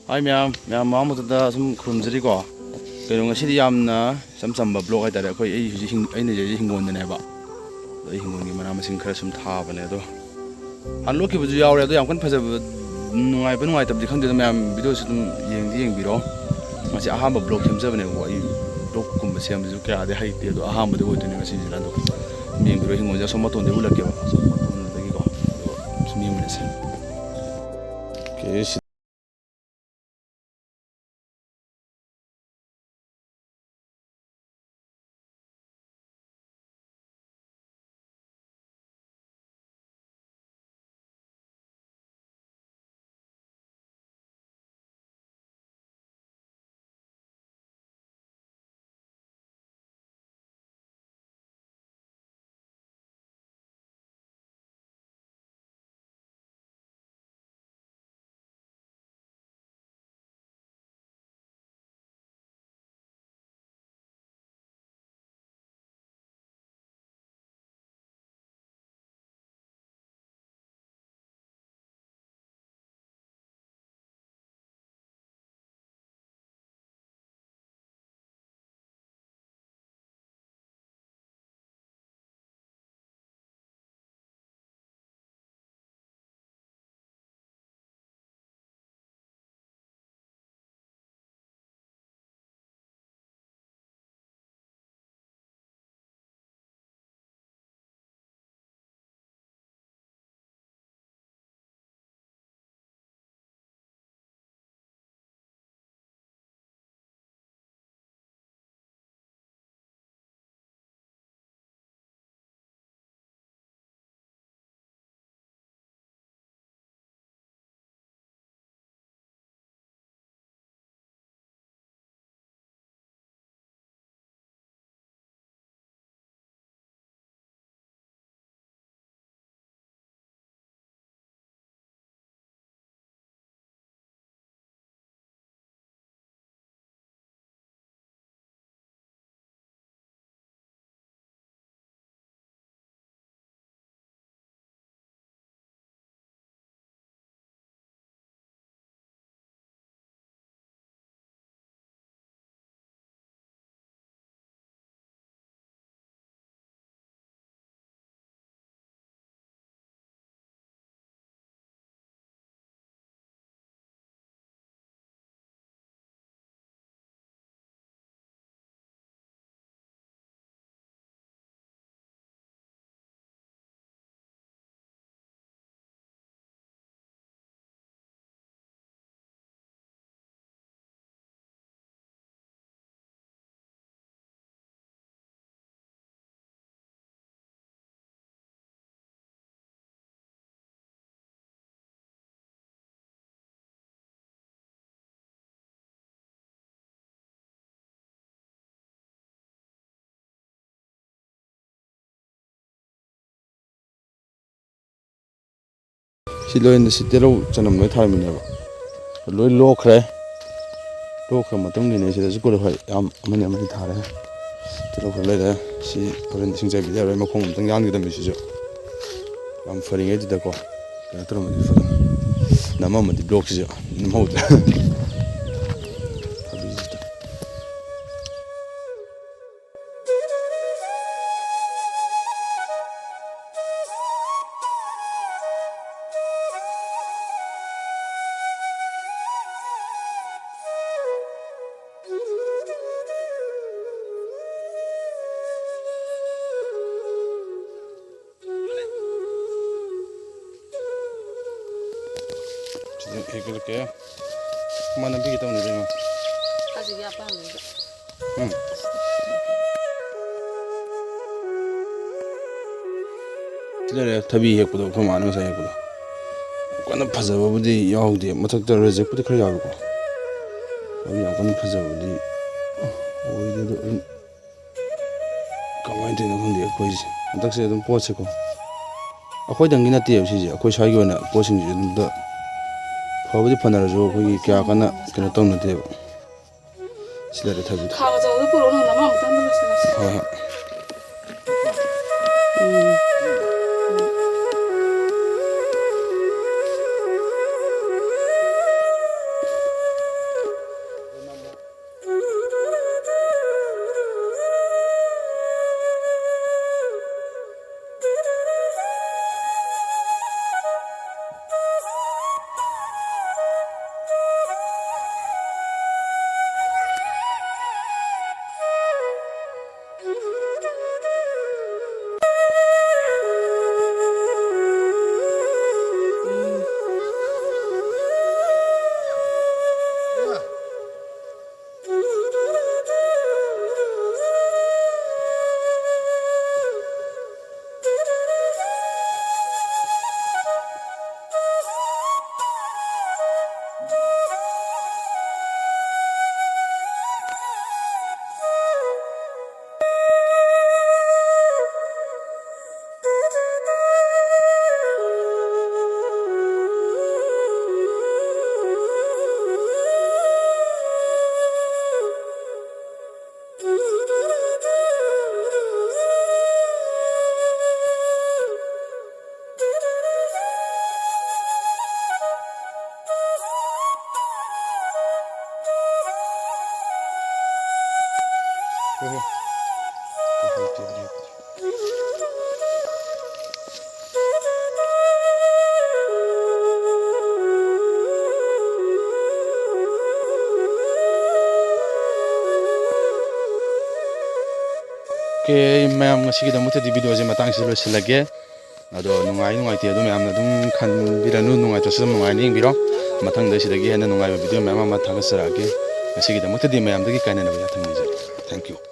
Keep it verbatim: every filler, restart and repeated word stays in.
ꯍꯥꯏ ꯃꯌꯥꯝ, ꯃꯌꯥꯝ ꯃꯃꯥꯡ ꯃꯛꯇꯗ ꯁꯨꯝ ꯈꯨꯔꯨꯝꯖꯔꯤꯀꯣ꯫ ꯀꯩꯅꯣ, ꯉꯁꯤꯗꯤ ꯌꯥꯝꯅ ꯏꯆꯝ ꯆꯝꯕ ꯕ꯭ꯂꯣꯛ ꯍꯥꯏꯇꯥꯔꯦ꯫ ꯑꯩꯈꯣꯏ, ꯑꯩ ꯍꯧꯖꯤꯛ ꯍꯤꯡ-, ꯑꯩꯅ ꯂꯩꯖꯔꯤꯁꯦ ꯍꯤꯡꯒꯣꯜꯗꯅꯦꯕ꯫ ꯑꯗꯣ ꯑꯩ ꯍꯤꯡꯒꯣꯜꯒꯤ ꯃꯅꯥ ꯃꯁꯤꯡ ꯈꯔ ꯁꯨꯝ ꯊꯥꯕꯅꯦ꯫ ꯑꯗꯣ ꯍꯥꯟꯅ ꯂꯣꯛꯈꯤꯕꯁꯨ ꯌꯥꯎꯔꯦ꯫ ꯑꯗꯣ ꯌꯥꯝ ꯀꯟꯅ ꯐꯖꯕ, ꯅꯨꯡꯉꯥꯏꯕ ꯅꯨꯡꯉꯥꯏꯇꯕꯗꯤ ꯈꯪꯗꯦ꯫ ꯑꯗꯣ ꯃꯌꯥꯝ ꯚꯤꯗꯤꯑꯣꯁꯤ ꯑꯗꯨꯝ ꯌꯦꯡꯗꯤ ꯌꯦꯡꯕꯤꯔꯣ꯫ ꯃꯁꯤ ꯑꯍꯥꯟꯕ ꯕ꯭ꯂꯣꯛ ꯁꯦꯝꯖꯕꯅꯦꯕꯀꯣ꯫ ꯑꯩ ꯕ꯭ꯂꯣꯛꯀꯨꯝꯕ ꯁꯦꯝꯕꯁꯨ ꯀꯌꯥꯗꯤ ꯍꯩꯇꯦ꯫ ꯑꯗꯣ ꯑꯍꯥꯟꯕꯗꯤ ꯑꯣꯏꯗꯣꯏꯅꯦ ꯉꯁꯤꯁꯤꯅ꯫ ꯑꯗꯣ ꯌꯦꯡꯕꯤꯔꯣ, ꯍꯤꯡꯒꯣꯜꯁꯦ ꯑꯁꯣꯝ ꯃꯇꯣꯟꯗꯒꯤ ꯎꯠꯂꯛꯀꯦꯕ꯫ ꯑꯁꯣꯝ ꯃꯇꯣꯟꯗꯒꯤꯀꯣ꯫ ꯑꯗꯨꯒ ꯁꯨꯝ ꯌꯦꯡꯃꯤꯟꯅꯁꯦ꯫ ꯑꯣꯀꯦ, ꯁꯤ ꯁꯤ ꯂꯣꯏꯅ, ꯁꯤ ꯇꯤꯜꯍꯧ ꯆꯅꯝ ꯂꯣꯏ ꯊꯥꯔꯝꯃꯤꯅꯦꯕ꯫ ꯂꯣꯏ ꯂꯣꯛꯈ꯭ꯔꯦ꯫ ꯂꯣꯛꯈ꯭ꯔ ꯃꯇꯨꯡꯒꯤꯅꯦ ꯁꯤꯗꯁꯨ ꯀꯨꯂꯣ ꯍꯣꯏ ꯌꯥꯝ ꯑꯃꯅꯤ ꯑꯃꯅꯤ ꯊꯥꯔꯦ꯫ ꯇꯤꯜꯍꯧ ꯈꯔ ꯂꯩꯔꯦ꯫ ꯁꯤ ꯍꯣꯔꯦꯟ ꯏꯁꯤꯡ ꯆꯥꯏꯕꯤꯗ ꯌꯥꯔꯣꯏ꯫ ꯃꯈꯣꯡ ꯑꯝꯇꯪ ꯌꯥꯟꯒꯗꯕꯅꯤ ꯁꯤꯁꯨ꯫ ꯌꯥꯝ ꯐꯔꯤꯉꯩꯗꯨꯗꯀꯣ꯫ ꯀꯩꯅꯣ ꯇꯧꯔꯝꯃꯗꯤ ꯐꯗꯧꯅꯤ꯫ ꯅꯝꯃꯝꯃꯗꯤ ꯕ꯭ꯂꯣꯛꯁꯤꯁꯨ ꯅꯝꯍꯧꯗ꯭ꯔꯦ꯫ ꯊꯕꯤꯁꯤꯗ꯫ ꯁꯤꯗ ꯍꯦꯛꯂꯛꯀꯦ꯫ ꯃꯥ ꯅꯝꯕꯤꯒꯦ ꯇꯧꯅꯤ, ꯏꯕꯦꯝꯃ꯫ ꯑꯁꯤꯒꯤ ꯑꯄꯥꯝꯕꯗꯨꯗ꯫ ꯎꯝ꯫ ꯁꯤ ꯂꯩꯔꯦ, ꯊꯕꯤ ꯍꯦꯛꯄꯗꯣ, ꯑꯩꯈꯣꯏ ꯃꯥꯅ ꯉꯁꯥꯏ ꯍꯦꯛꯄꯗꯣ꯫ ꯌꯥꯝ ꯀꯟꯅ ꯐꯖꯕꯕꯨꯗꯤ ꯌꯥꯎꯗꯦ, ꯃꯊꯛꯇ ꯔꯦꯖꯦꯛꯄꯨꯗꯤ ꯈꯔ ꯌꯥꯎꯏꯀꯣ꯫ ꯑꯗꯨ ꯌꯥꯝ ꯀꯟꯅ ꯐꯖꯕꯗꯤ ꯑꯣꯏꯗꯦ, ꯑꯗꯣ ꯑꯗꯨꯝ ꯀꯃꯥꯏꯅ ꯇꯧꯔꯤꯅꯣ ꯈꯪꯗꯦ ꯑꯩꯈꯣꯏꯁꯦ꯫ ꯍꯟꯗꯛꯁꯦ ꯑꯗꯨꯝ ꯄꯣꯠꯁꯦꯀꯣ, ꯑꯩꯈꯣꯏꯗꯪꯒꯤ ꯅꯠꯇꯦꯕ ꯁꯤꯁꯦ, ꯑꯩꯈꯣꯏ ꯁ꯭ꯋꯥꯏꯒꯤ ꯑꯣꯏꯅ ꯄꯣꯠꯁꯤꯡꯁꯦ ꯑꯗꯨꯝꯇ ꯐꯕꯗꯤ ꯐꯅꯔꯁꯨ ꯑꯩꯈꯣꯏꯒꯤ ꯀꯌꯥ ꯀꯟꯅ ꯀꯩꯅꯣ ꯇꯧꯅꯗꯦꯕ꯫ ꯁꯤ ꯂꯩꯔꯦ ꯊꯕꯤꯗꯣ꯫ ꯈꯥꯎ ꯑꯆꯧꯕꯗ ꯄꯨꯔꯛꯑꯣ, ꯅꯪ ꯑꯃ ꯑꯃꯨꯛꯇꯪꯗ ꯂꯣꯏꯁꯤꯜꯂꯁꯤ꯫ ꯍꯣꯏ, ꯍꯣꯏ꯫ ꯎꯝ꯫ ꯍꯣꯏ, ꯍꯣꯏ꯫ ꯑꯣꯀꯦ, ꯃꯌꯥꯝ, ꯉꯁꯤꯒꯤꯗꯃꯛꯇꯗꯤ ꯚꯤꯗꯤꯑꯣꯁꯦ ꯃꯇꯥꯡꯁꯤꯗ ꯂꯣꯏꯁꯤꯜꯂꯒꯦ꯫ ꯑꯗꯣ ꯅꯨꯡꯉꯥꯏ ꯅꯨꯡꯉꯥꯏꯇꯦ ꯑꯗꯨ ꯃꯌꯥꯝꯅ ꯑꯗꯨꯝ ꯈꯟꯕꯤꯔꯅꯨ, ꯅꯨꯡꯉꯥꯏꯇ꯭ꯔꯁꯨ ꯑꯗꯨꯝ ꯅꯨꯡꯉꯥꯏꯅ ꯌꯦꯡꯕꯤꯔꯣ꯫ ꯃꯊꯪꯗ ꯁꯤꯗꯒꯤ ꯍꯦꯟꯅ ꯅꯨꯡꯉꯥꯏꯕ ꯚꯤꯗꯤꯑꯣ ꯃꯌꯥꯝ ꯑꯃ ꯊꯥꯒꯠꯆꯔꯛꯑꯒꯦ꯫ ꯉꯁꯤꯒꯤꯗꯃꯛꯇꯗꯤ ꯃꯌꯥꯝꯗꯒꯤ ꯀꯥꯏꯅꯅꯕ ꯌꯥꯊꯪ ꯅꯤꯖꯔꯤ꯫ Thank you꯫